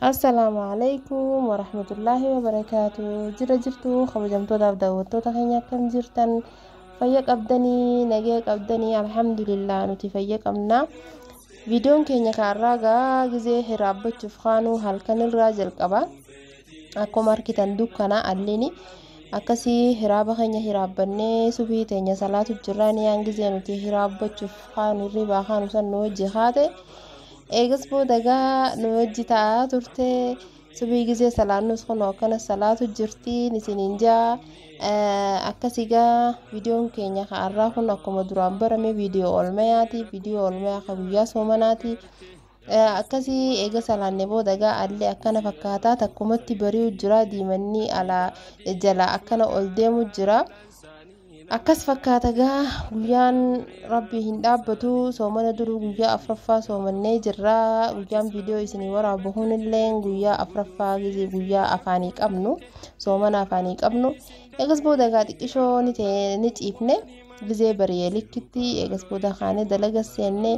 Assalaamu alaikum warahmatullaahi wabarakaatu. Jira jirtu kabajamtootaaf daawwattoota keenya, akkam jirtan? Fayya qabdanii? Nagaya qabdanii? Alhamdulillah, nuti fayya qabna. Viidiyoon keenya kaarraa gaa gizee hiraabbachuuf kaanuu halkanirraa jalqaba. Akkuma argitan dukkana alliini akkasii hiraaba keenya hiraabbannee sufii teenya salaatu jirraa. Niyaan gizee nuti hiraabbachuuf kaanu, hirribaa kaanu san nu wajji haate. Eegas booda gaa nu wajji taa'aa turte. Subii gizee salaannus kun akkana salaatu jirtiin isiniin jaa. Akkasii gaa viidiyoon keenya har'aa kun akkuma duraan barame viidiyoo oolmayaati, viidiyoo oolmayaa ka guyyaa soomanaati. Akkasii eega salaanne booda gaa allee akkana fakkaataa takkumatti bari'u jira, diimanni alaa jala akkana ol deemu jira. Akkas fakkaata gaa guyyaan Rabbii hin dhaabbatu. Soomana duruu guyyaa afuraffaa soomannee jirra. Guyyaan viidiyoo isinii waraabu kunillee guyyaa afuraffaa, gizee guyyaa afaanii qabnu, soomana afaanii qabnu. Eegas booda gaa xiqqishoo ni ta'e ni ciifne gizee bari'ee likkitti. Eegas booda kaanee dalaga seennee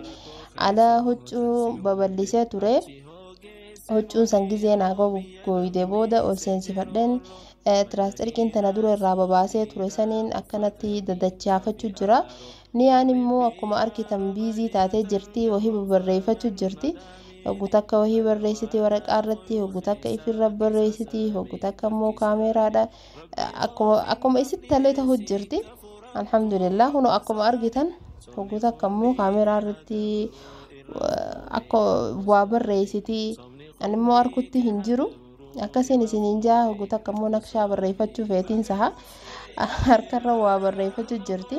ala huccuu babal'isee ture. Huccuun san gizee naa goyde booda ol seensifadheen tiraasxirqiin tana dura irraa babaasee ture saniin akkanatti dadachaafachuu jira. Niyaan immoo akkuma argitan biizii taatee jirti, wahii barreeffachuu jirti. Hoggu takka wahii barreessiti waraqaa irratti, hoggu takka ifirra barreessiti, hoggu takka immoo kaameeraadha. Akkuma isitti talee ta'uu jirti. Alhamdulillah, kunoo akkuma argitan hoggu takka immoo kaameeraa irratti akka waa barreessiti. Ani immoo arkutti hin jiru. Akkasiin isiniin jaa. Hoggu takka immoo naqshaa barreeffachuu feetiin saha harkarra waa barreeffachuu jirti.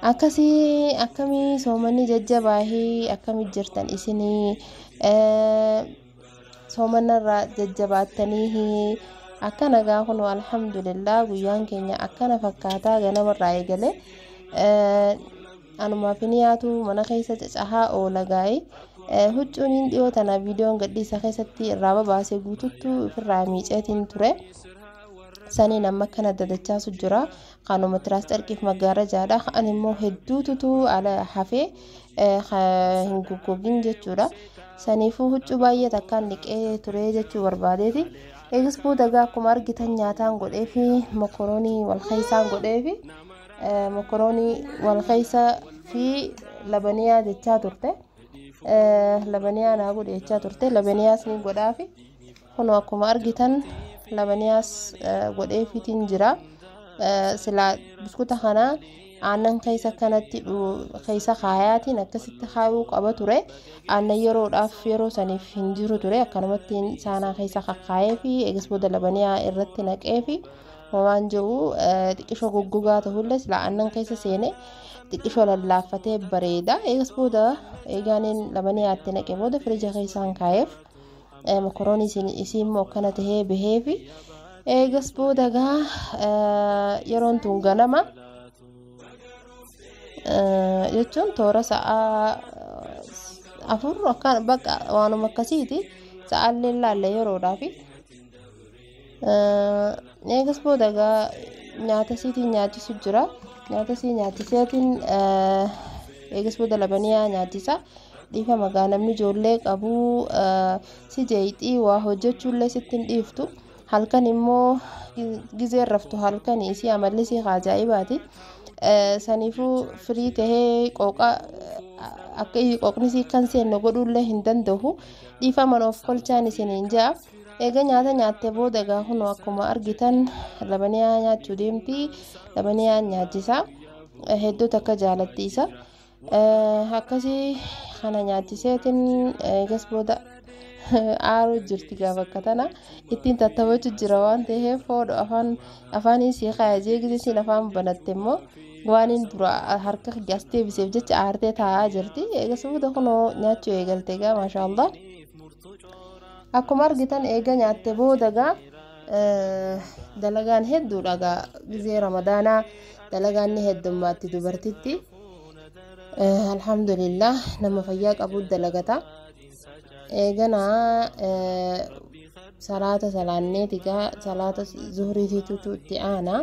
Akkasii akkamii soomanni jajjabaahii, akkamii jirtan isinii? Soomanarraa jajjabaattanii akka nagaa? Kunoo alhamdulillah, guyyaan keenya akkana fakkaataa ganamarraa eegale. Anumaaf niyaatu mana keessa cacahaa oola gaa'e. Huccuun dhiyoo tana viidiyoon gadhiisa keessatti irraa babaasee guututtu ofirraa miiceetiin ture. Saniin amma akkana dadachaasu jira. Kanuma tiraas carqiif maggaarajaadha. Ani immoo hedduututu ala hafee hin goggogin jechuudha. Saniifuu huccuu baay'ee takkaan dhiqee ture jechuu barbaadeeti. Eegas booda gaa akkuma argitan nyaataan godheefi, mokoroonii wal keessaan godheefi, mokoroonii wal keessa fi labaniyaa jechaa turte. Labaniyaa naa godhe jechaa turte, labaniyaas ni godhaafi. Kun akkuma argitan labaniyaas godheefiitiin jira. Silaa buskuta kana aannan keessa kanatti keessa kaayaatiin akkasitti kaayuu qaba ture. Aannan yeroodhaaf yeroo saniif hin jiru ture. Akkanumatti saanaa keessa kakkaayee fi eegas booda labaniyaa irratti naqee fi waan jiru xiqqishoo goggogaa ta'ullee silaa aannan keessa seene xiqqishoo lallaaffatee bareeda. Eegas booda eegaaniin labaniyaatti naqee booda firija keessaan kaayeef. Mokoroonii isii immoo akkana tahee bahee fi eegas booda gaa yeroon tun ganama jechuun toora sa'aa 4 akka bakka waanuma akkasiiti, sa'aallee laalle yeroodhaafi. Eegas booda gaa nyaata isiitiin nyaachisu jira. Nyaata isii nyaachiseetiin eegas booda labaniyaa nyaachisa. Dhiifama gaa, namni ijoollee qabu si jeeyxii, waa hojjechuullee sitti hin dhiiftu. Halkan immoo gizeen raftu halkan isii amalli isii ajaa'ibaati. Saniifuu firii tahee qooqa akka qooqni isii kan seenne godhuullee hin danda'u. Dhiifama of kolchaan isiniin ja'a. Eega nyaata nyaattee booda gaa kunoo akkuma argitan labaniyaa nyaachuu deemti. Labaniyaa nyaachisa. Hedduu takka jaalatti isa. Akkasii kana nyaachiseetiin eegas booda aaruu jirti gaa bakka tana ittiin tattaphachuu jira waan ta'eef foodho afaan afaanii sii kaayajee gisee siin afaan banatte immoo waan hin dura harka as deebiseef jecha aartee taa'aa jirti. Eegas booda kunoo nyaachuu eegalte gaa, maashaallah. Akkuma argitan eega nyaatte booda gaa dalagaan hedduudha gaa. Gizee Ramadaanaa dalagaan ni heddummaatti dubartitti. Alhamdulillah, nama fayyaa qabu dalagata. Eeganaa salaata salaanneeti gaa, salaata zuhriitiitu itti aana.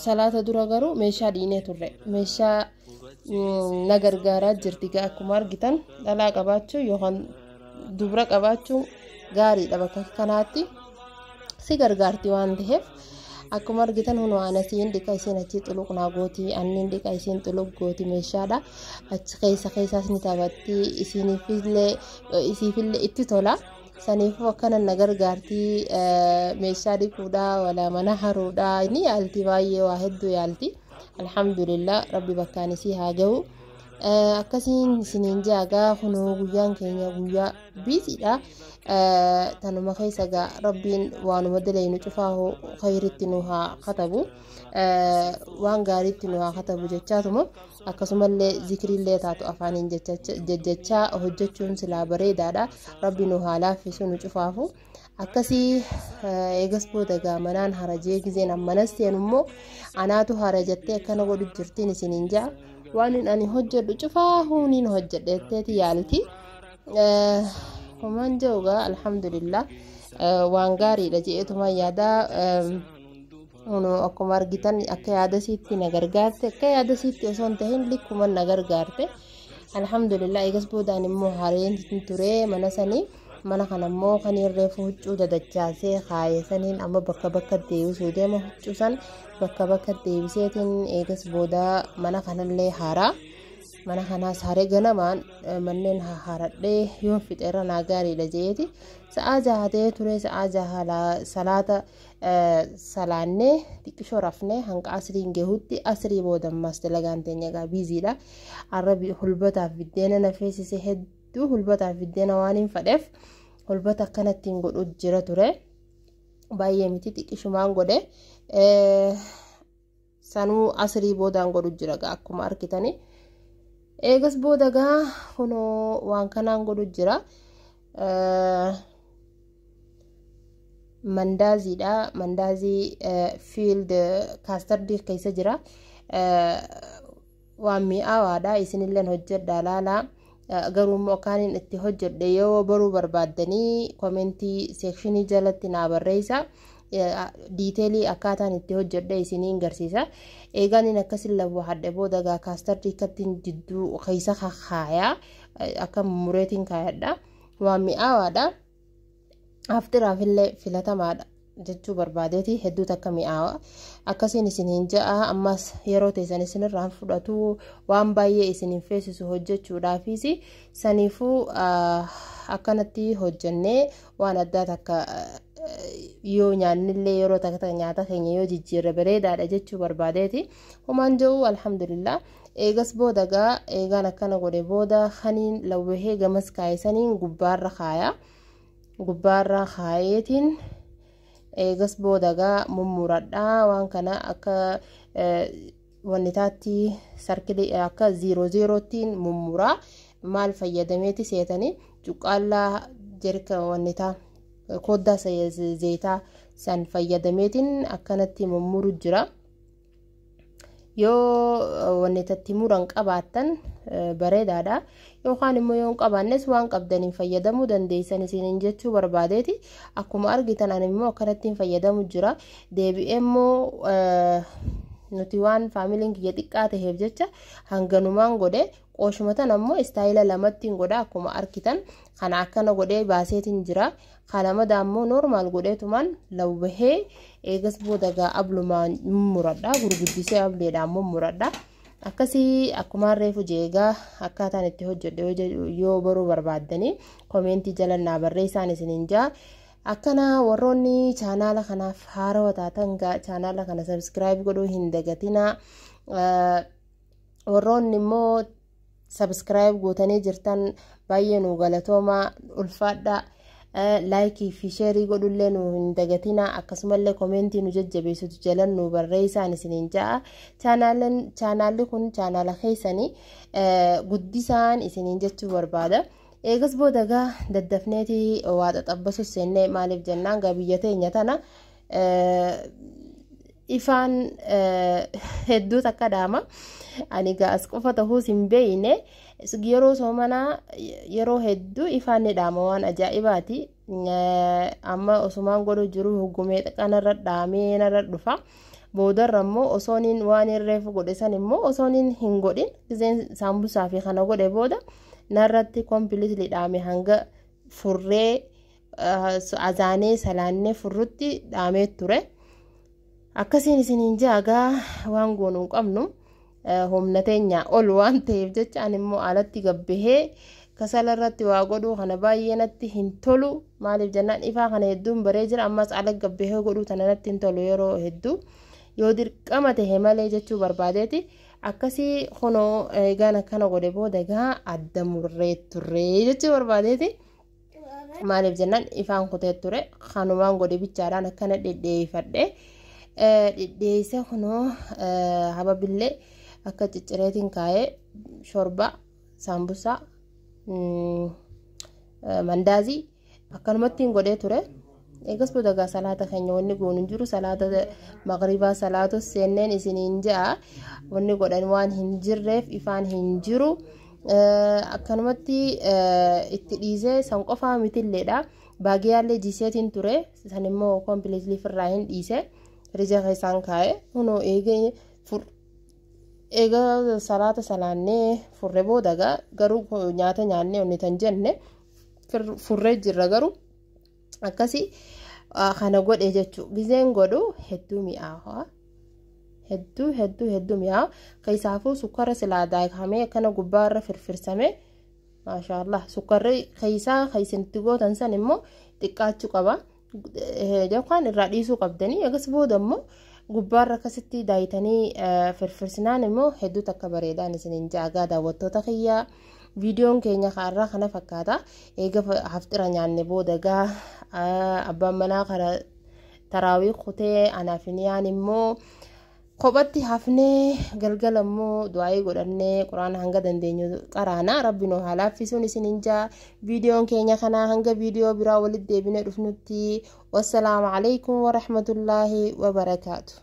Salaata dura garuu meeshaa dhiinee turre. Meeshaa na gargaaraa jirti gaa. Akkuma argitan dhalaa qabaachuu yookaan Dubra qabaachuun gaariidha, bakka kanaatti si gargaarti waan ta'eef. Akkuma argitan hunoo anasiin dhiqa, isiin achi xuluq naa gooti, anniin dhiqa, isiin xuluq gooti. Meeshaadha achi keessa keessaas ni taphatti, isiiniifillee isiifillee itti tola. Saniifuu akkana na gargaarti. Meeshaa dhiquudha wala mana haruudha ni yaalti, baay'ee waa hedduu yaalti. Alhamdulillah, Rabbi bakkaan isii haa ga'u. Akkasiin isiniin jaagaa kunoo guyyaan keenya guyyaa biisiidha. Tanuma keessa gaa Rabbiin waanuma dalaynu cufaa khayritti nu haa katabu, waan gaariitti nu haa katabu jechaatuma, akkasumallee zikriillee taatu afaaniin jejjechaa hojjechuun silaa bareedaadha. Rabbi nu haa laaffisu nu cufaafu. Akkasii eegas booda gaa manaan harajee, gizeen ammanas seenu immoo anaatu harajattee akkana godhu jirtiin isiniin jaa. Waan ani hojjedhu cufaa huuniin hojjedhe jetteeti yaalti. Homaan jirugaa alhamdulillah, waan gaariidha je'eetuma yaada. Akkuma argitan akka yaada siitti na gargaarte, akka yaada siitti osoo hin tahin likkuma na gargaarte, alhamdulillah. Eegas boodaan immoo hareen ture mana sanii. Mana kana immoo kan reefu huccuu dadachaasee kaayee saniin amma bakka bakka deebisuu deema. Huccuu san bakka bakka deebiseetiin eegas booda mana kanallee haaraa, mana kanaas haree, ganamaan manneen haradhee yoon fixeerra naa gaariidha je'eeti. Sa'aa 6 ta'ee ture. Sa'aa 6 salaata salaannee xiqqishoo rafnee hanga asriin gahutti. Asrii booda ammas dalagaan teenya egaa biiziidha. Arrabi hulbataaf biddeena na feesise hedduu. Hulbataaf biddeena waan hin fadheef hulbata akkanattiin godhu jira ture. Baay'ee miti, xiqqishumaan godhe. Sanuu asrii boodaan godhu jira gaa akkuma argitani. Eegas booda gaa kunoo waan kanaan godhu jira. Mandaaziidha. Mandaazii filled custard keessa jira. Waan mi'aawaadha, isinilleen hojjedha laalaa. Garuu immoo akkaaniin itti hojjedhe yoo baruu barbaaddanii comment section jalatti naa barreessa. Detail akkaataan itti hojjedhe isiniin garsiisa. Eegaan inni akkasin lawwa hadhe booda gaa custard akkattiin jidduu keessa kaayaa, akka mureetiin kaayadha. Waan mi'aawaadha. Aftiraafillee filatamaadha jechuu barbaadeeti, hedduu takka mi'aawa. Akkasiin isiniin ja'a. Ammas yeroo teessan isinirraan fudhatu, waan baay'ee isinin feesisu hojjechuudhaafis. Saniifuu akkanatti hojjennee waan addaa takka yoo nyaannillee, yeroo takka nyaata keenya yoo jijjiirre bareedaadha jechuu barbaadeeti. Homaan jiru, alhamdulillah. Eegas booda gaa eegaan akkana godhe booda kaniin lawwahee gamas kaayesaniin gubbaarra kaaya. Gubbaarra kaayeetiin eegas booda gaa mummuradhaa. Waan kana akka wannitaatti circle, akka zero zeroottiin mummuraa. Maal fayyadameeti seetanii? Cuqqaallaa jerka wannitaa koddaa zeetaa san fayyadameetiin akkanatti mummuru jira. Yoo wannitatti muran qabaattan bareedaadha, yookaan immoo yoo hin qabaannes waan qabdaniin fayyadamuu dandeessan isiniin jechuu barbaadeeti. Akkuma argitan ani immoo akkanattiin fayyadamu jira. Deebi'ee immoo nuti waan faamiliin kiyya xiqqaa ta'eef jecha hanganumaan godhe. Qooshuma tan ammoo style lamattiin godha. Akkuma argitan kana akkana godhee baaseetiin jira. Kalamada ammoo normal godheetumaan lawwahee eegas booda gaa ablumaan mummuradha, gurguddisee ableedhaan mummuradha. Akkasii akkuma reefu jeegaa akkaataan itti hojjedhe yoo baruu barbaaddanii comment jala naa barreessaan isiniin jaa. Akkana warroonni chaanaala kanaaf haarawaa taatan chaanaala kana subscribe godhuu hin dagatinaa. Warroonni immoo subscribe gootanii jirtan baay'ee nu galatoomaa, ulfaadhaa. Like fi share godhullee nu hin dagatinaa. Akkasumallee comment nu jajjabeessitu jalan nu barreessaan isiniin ja'a. Chaanaalli kun chaanaala keessanii, guddisaan isiniin jechuu barbaada. Eegas booda gaa daddafneeti waa xaxabbasu seennee. Maaliif jennaan gaa biyya teenya tana ifaan hedduu takka dhaama. Ani gaa as qofa ta'uus hin beeyne, yeroo soomanaa yeroo hedduu ifaan ni dhaama, waan ajaa'ibaati. Amma osumaan godhu jiru huggumee kanarra dhaamee narra dhufa. Boodarra immoo osooniin waan reefu godhe san immoo osooniin hin godhin, gizeen saambusaa fi kana godhe booda narratti completely dhaame hanga furree azaanee salaannee furrutti dhaamee ture. Akkasiin isiniin jaagaa waan goonuu hin qabnu humna teenya ol waan ta'eef jecha ani immoo alatti gabbahee kasala irratti waa godhuu kana baay'ee natti hin tolu. Maaliif jennaan ifaa kana hedduun baree jira, ammas ala gabbahee godhuu tana natti hin tolu yeroo hedduu yoo dirqama tahe malee jechuu barbaadeeti. Akkasii kunoo eegaan akkana godhe booda egaa adda murree turree jechuu barbaadeeti. Maaliif jennaan ifaan kutee ture, kanumaan godhe bichaadhaan akkana dhedheeffadhe. Dhidheessa kunoo hababillee akka ciccireetiin kaa'ee shorbaa, saambusaa, mandaazii akkanumatti hin godhee ture. Eegas booda egaa salaata keenya wanni goonu hin jiru, salaata maghribaa salaatu seenneen isiniin ja'a, wanni godhan waan hin jirreef ifaan hin jiru. Akkanumatti itti dhiisee san qofaa mitilleedha. Baagiyaallee jiiseetiin ture, san immoo completely firraa hin dhiise. Rija keessaan kaa'e kunoo eega salaata salaannee furre booda garuu nyaata nyaannee onni tan jenne furree jirra, garuu akkasii kana godhe jechuu. Gizeen godhu hedduu mi'aawa, hedduu hedduu hedduu mi'aawa. Keessaafuu sukkara silaa daakamee akkana gubbaarra firfirsame, maashaallah. Sukkarri keessaa keessatti gootan san immoo xiqqaachuu qaba yookaan irraa dhiisuu qabdanii, eegas booda immoo gubbaarra akkasitti daayitanii firfirsinaan immoo hedduu takka bareedaan isiniin jaagaa. Daawwattoota kiyyaa, viidiyoon keenya kaarraa kana fakkaata. Eega haftira nyaanne booda gaa abbaan manaa kana taraawii kutee, anaaf niyaan immoo kophatti hafnee, galgala immoo du'aayii godhannee quraana hanga dandeenyu qaraana. Rabbi nu haa laaffisuun isiniin jaa. Viidiyoon keenya kanaa hanga viidiyoo biraa walitti deebinee dhufnutti, wassalaamu alaikum warahmatullaahi wabarakaatu.